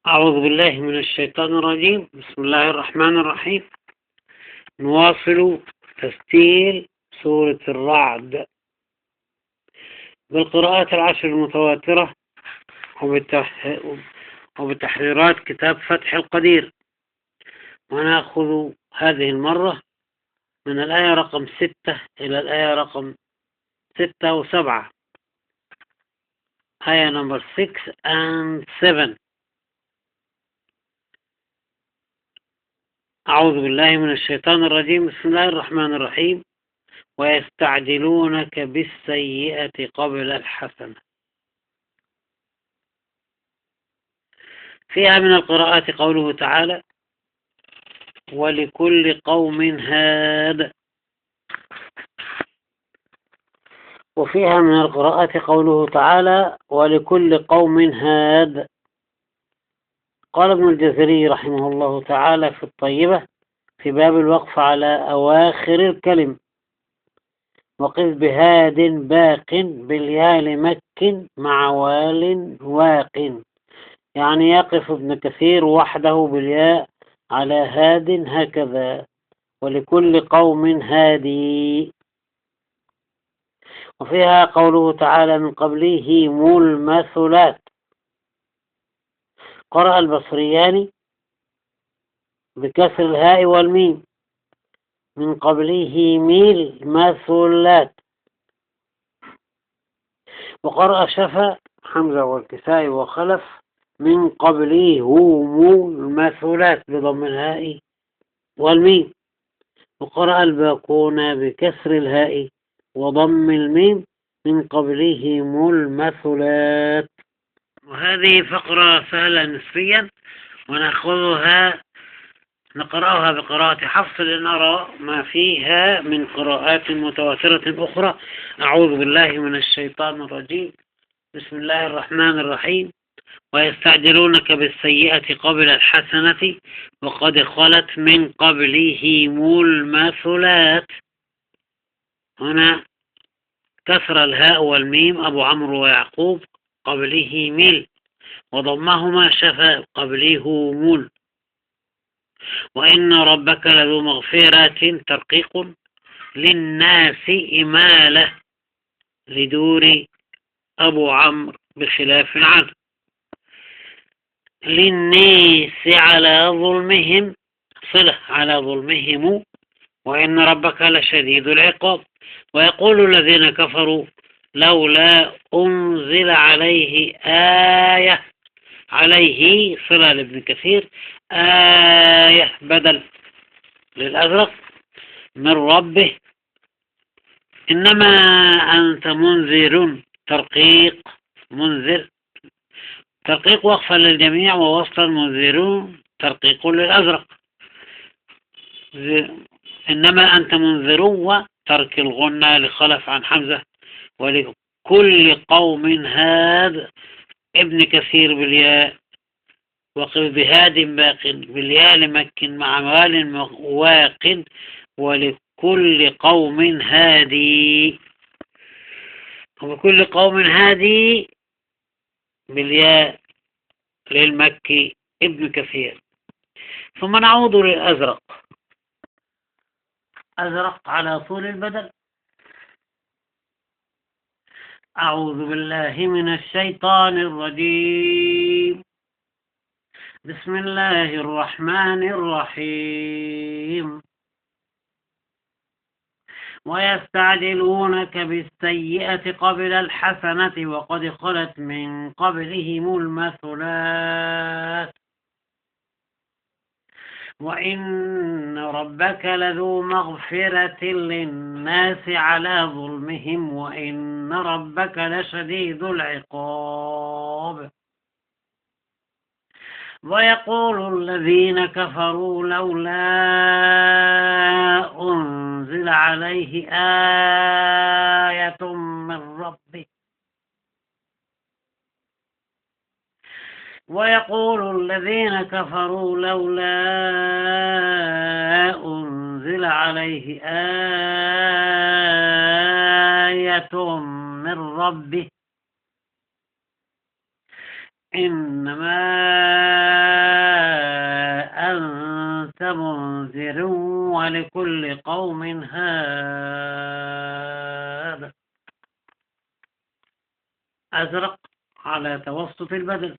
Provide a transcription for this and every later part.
أعوذ بالله من الشيطان الرجيم. بسم الله الرحمن الرحيم. نواصل تسجيل سورة الرعد بالقراءات العشر المتواترة وبتحريرات كتاب فتح القدير، ونأخذ هذه المرة من الآية رقم 6 إلى الآية رقم 6 و7، آية نمبر 6 and 7. أعوذ بالله من الشيطان الرجيم. بسم الله الرحمن الرحيم. ويستعجلونك بالسيئة قبل الحسنة. فيها من القراءات قوله تعالى: ولكل قوم هاد. وفيها من القراءات قوله تعالى: ولكل قوم هاد. قال ابن الجزري رحمه الله تعالى في الطيبة في باب الوقف على أواخر الكلم: وقف بهاد باق بالياء لمك مع وال واق. يعني يقف ابن كثير وحده بالياء على هاد هكذا: ولكل قوم هادي. وفيها قوله تعالى: من قبله المثلات. قرأ البصريان بكسر الهاء والميم: من قبله مثلات. وقرأ شفا حمزة والكسائي وخلف: من قبله المثلات بضم الهاء والميم. وقرأ الباقون بكسر الهاء وضم الميم: من قبلهم المثلات. وهذه فقرة سهلة نسبيا، نقرأها بقراءة حفص لنرى ما فيها من قراءات متواترة أخرى. أعوذ بالله من الشيطان الرجيم. بسم الله الرحمن الرحيم. ويستعجلونك بالسيئة قبل الحسنة وقد خلت من قبلهم المثلات. هنا كسر الهاء والميم أبو عمرو ويعقوب قبله ميل، وضمهما شفا قبله مول. وإن ربك لذو مغفرة ترقيق للناس إمالة لدور أبو عمرو بخلاف عنه. للناس على ظلمهم صلة على ظلمهم، وإن ربك لشديد العقاب. ويقول الذين كفروا لولا أنزل عليه آية. عليه صلة لابن كثير، آية بدل للأزرق من ربه. إنما أنت منذر ترقيق منذر ترقيق وقفا للجميع، ووصلا منذرون ترقيق للأزرق. إنما أنت منذر وترك الغنى لخلف عن حمزة. ولكل قوم هاد ابن كثير بالياء، وقف بهاد باق بالياء لمك مع وال واق. ولكل قوم هادي. وكل قوم هادي بالياء للمكي ابن كثير. ثم نعود للأزرق. أزرق على طول البدل. أعوذ بالله من الشيطان الرجيم. بسم الله الرحمن الرحيم. ويستعجلونك بالسيئة قبل الحسنة وقد خلت من قبلهم المثلات. وإن ربك لذو مغفرة للناس على ظلمهم، وإن ربك لشديد العقاب. ويقول الذين كفروا لولا أنزل عليه آية من ربه. ويقول الذين كفروا لولا أنزل عليه آية من ربه. إنما ولكل قوم هاد. أزرق على توسط البدل.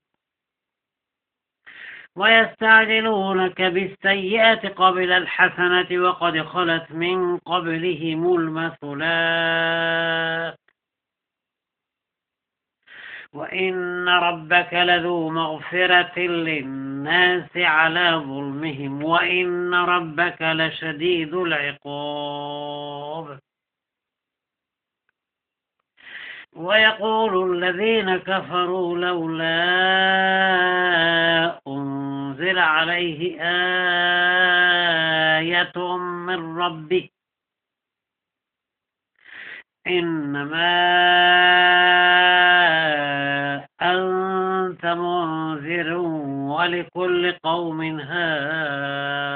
ويستعجلونك بالسيئة قبل الحسنة وقد خلت من قبلهم المثلات وإن ربك لذو مغفرة للناس على ظلمهم وإن ربك لشديد العقاب. ويقول الذين كفروا لولا أنزل عليه آية من ربه إنما أنت منذر ولكل قوم هاد.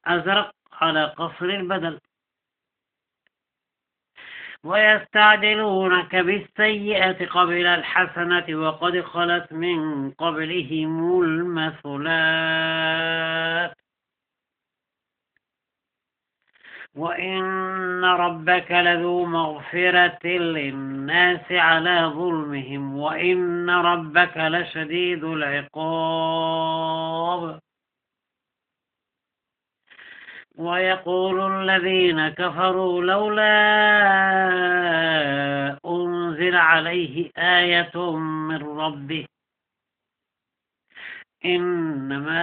أزرق على قصر البدل. ويستعجلونك بالسيئة قبل الحسنة وقد خلت من قبلهم المثلات وإن ربك لذو مغفرة للناس على ظلمهم وإن ربك لشديد العقاب. ويقول الذين كفروا لولا أنزل عليه آية من ربه إنما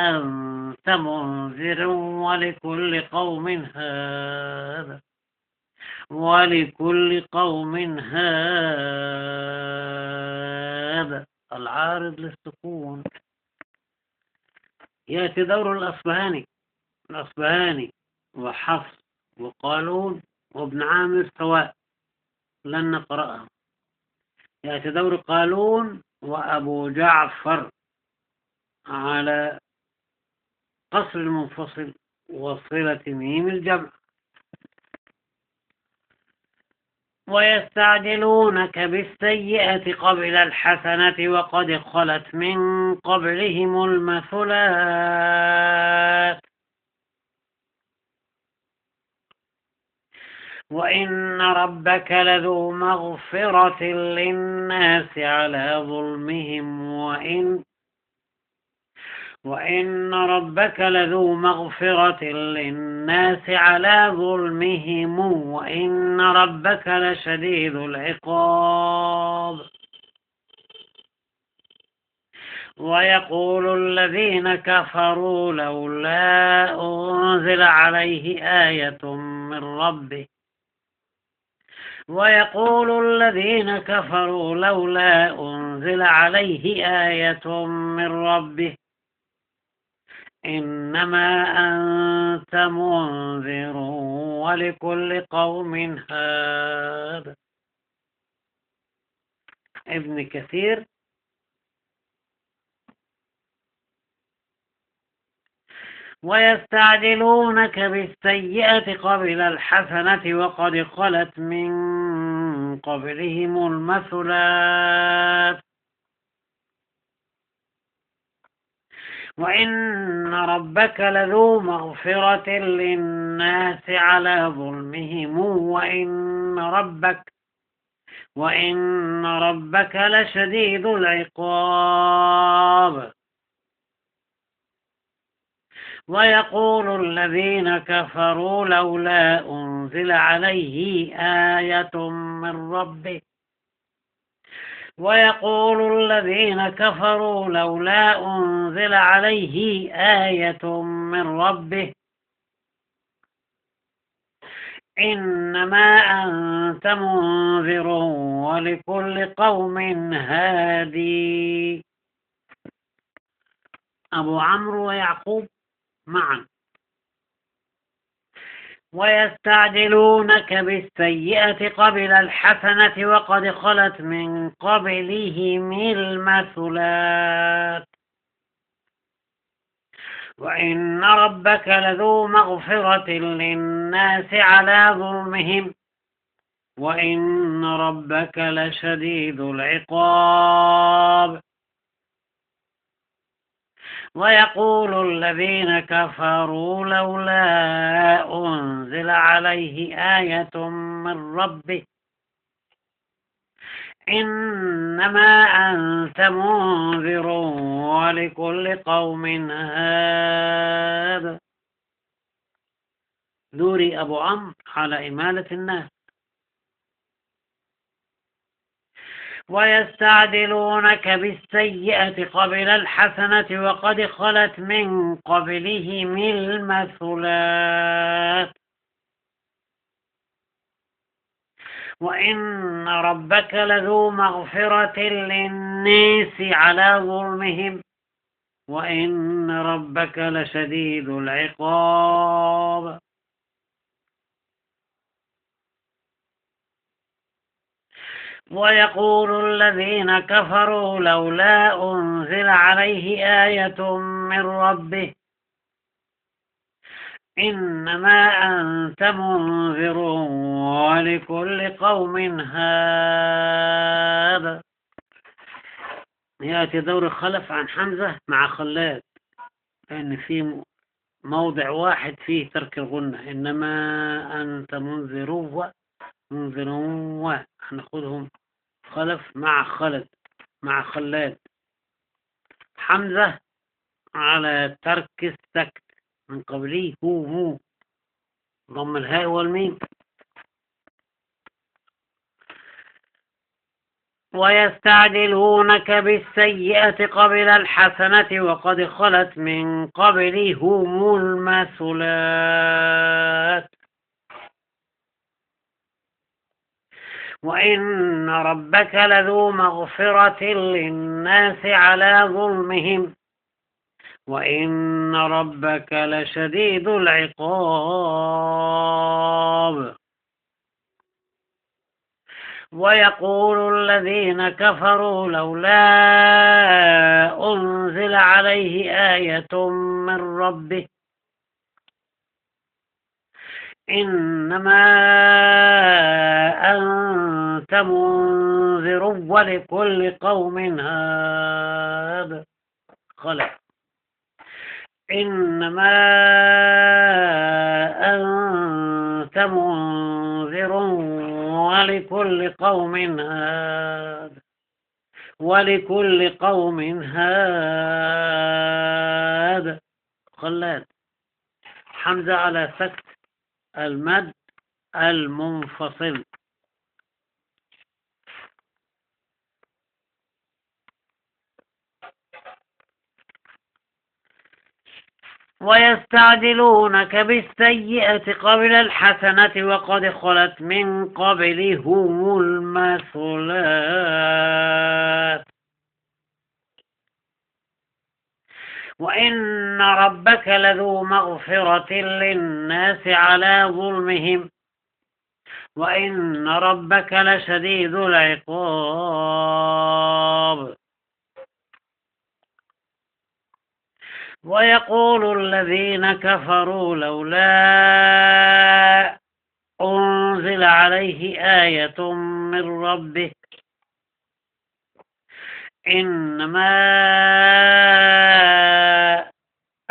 أنت منذر ولكل قوم هاد. ولكل قوم هاد. العارض للسكون. يأتي دور الأصبهاني وحفص وقالون وابن عامر سواء لن نقرأها. يأتي دور قالون وأبو جعفر على قصر المنفصل وصلة ميم الجمع. ويستعجلونك بالسيئة قبل الحسنة وقد خلت من قبلهم المثلات وإن ربك لذو مغفرة للناس على ظلمهم وإن ربك لذو مغفرة للناس على ظلمهم وإن ربك لشديد العقاب. ويقول الذين كفروا لولا أنزل عليه آية من ربه ويقول الذين كفروا لولا أنزل عليه آية من ربه إنما أنت منذر ولكل قوم هاد. ابن كثير. ويستعجلونك بالسيئة قبل الحسنة وقد خلت من قبلهم المثلات وإن ربك لذو مغفرة للناس على ظلمهم وإن ربك لشديد العقاب. ويقول الذين كفروا لولا أنزل عليه آية من ربه ويقول الذين كفروا لولا أنزل عليه آية من ربه إنما أنت منذر ولكل قوم هادي. أبو عمرو ويعقوب معا. ويستعجلونك بالسيئة قبل الحسنة وقد خلت من قبلهم المثلات وإن ربك لذو مغفرة للناس على ظلمهم وإن ربك لشديد العقاب. ويقول الذين كفروا لولا أنزل عليه آية من ربه إنما أنت منذر ولكل قوم هاد. دوري أبو عمرو على إمالة الناس. ويستعجلونك بالسيئة قبل الحسنة وقد خلت من قبلهم المثلات وإن ربك لذو مغفرة للناس على ظلمهم وإن ربك لشديد العقاب. ويقول الذين كفروا لولا أنزل عليه آية من ربه إنما أنت منذر ولكل قوم هاد. يأتي دور الخلف عن حمزة مع خلاد لأن في موضع واحد فيه ترك الغنة. إنما أنت منذر هناخدهم خلف مع خلد مع خلاد. حمزة على ترك السكت من قبله هو ضم الهاء والميم. ويستعجلونك بالسيئة قبل الحسنة وقد خلت من قبلهم المثلات وإن ربك لذو مغفرة للناس على ظلمهم وإن ربك لشديد العقاب. ويقول الذين كفروا لولا أنزل عليه آية من ربه إنما أنت منذر ولكل قوم هاد. خلق إنما أنت منذر ولكل قوم هاد ولكل قوم هاد. خلاد. حمزة على سكت المد المنفصل. ويستعجلونك بالسيئة قبل الحسنة وقد خلت من قبلهم المثلات وإن ربك لذو مغفرة للناس على ظلمهم وإن ربك لشديد العقاب. ويقول الذين كفروا لولا أنزل عليه آية من ربه إنما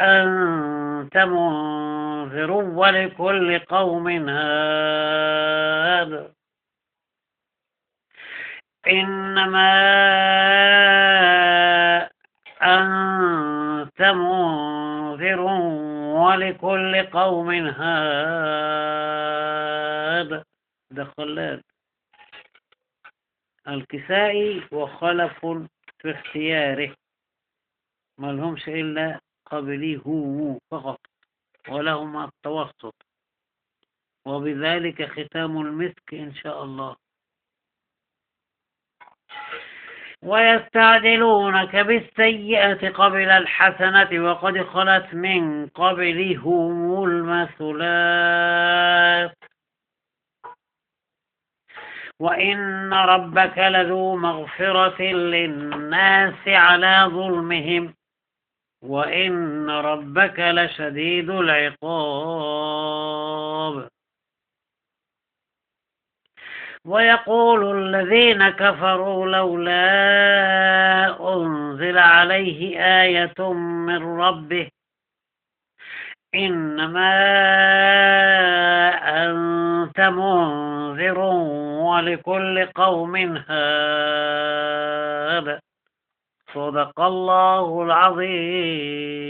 أنت منذر ولكل قوم هاد. إنما أنت منذر ولكل قوم هاد. ده خلاد. الكسائي وخلف في اختياره ما لهمش إلا قبليه هو فقط ولهما التوسط وبذلك ختام المسك إن شاء الله. ويستعجلونك بالسيئة قبل الحسنة وقد خلت من قبلهم المثلات وإن ربك لذو مغفرة للناس على ظلمهم وإن ربك لشديد العقاب. ويقول الذين كفروا لولا أنزل عليه آية من ربه إنما أنت منذر ولكل قوم هاد. صدق الله العظيم.